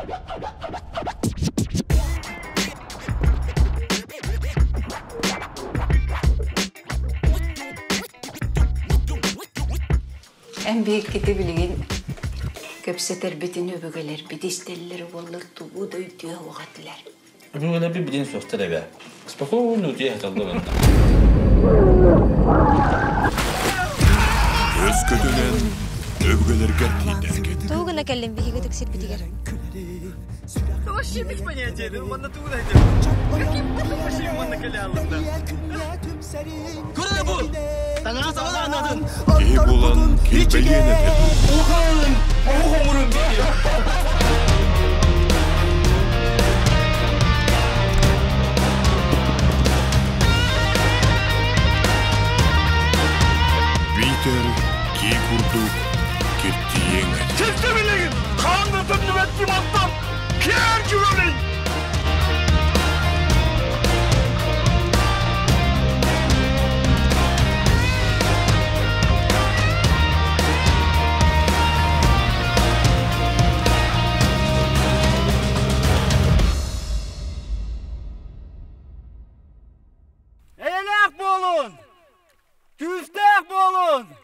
Эн биһиккити билигин кэпсэтэрбитин өбүгэлэрбит истэллэрэ буоллар тугу да өйдүө суох этилэр. Өбүгэлэрбит билин суохтар эбээ. Спокойно утуйа сыталлар онно. Өскөтүнэн өбүгэлэргэр тиийдэргит. Тугу гына кэллим биһиги ытык сирбитигэр? Вообще без понятия, манна тугу да Каким манна кэлэ Көрө бу! Таҥара саба даанатын! Киһи буолан килбэйиэн этэ. Улахан оҕо хомурун Биитэр кии курдук киртийиэҥ этэ. Чэччэ билигин хаанна төннүбэт киматтан киэр күрэлин! Эйэлээх буолун! Күүстээх буолун!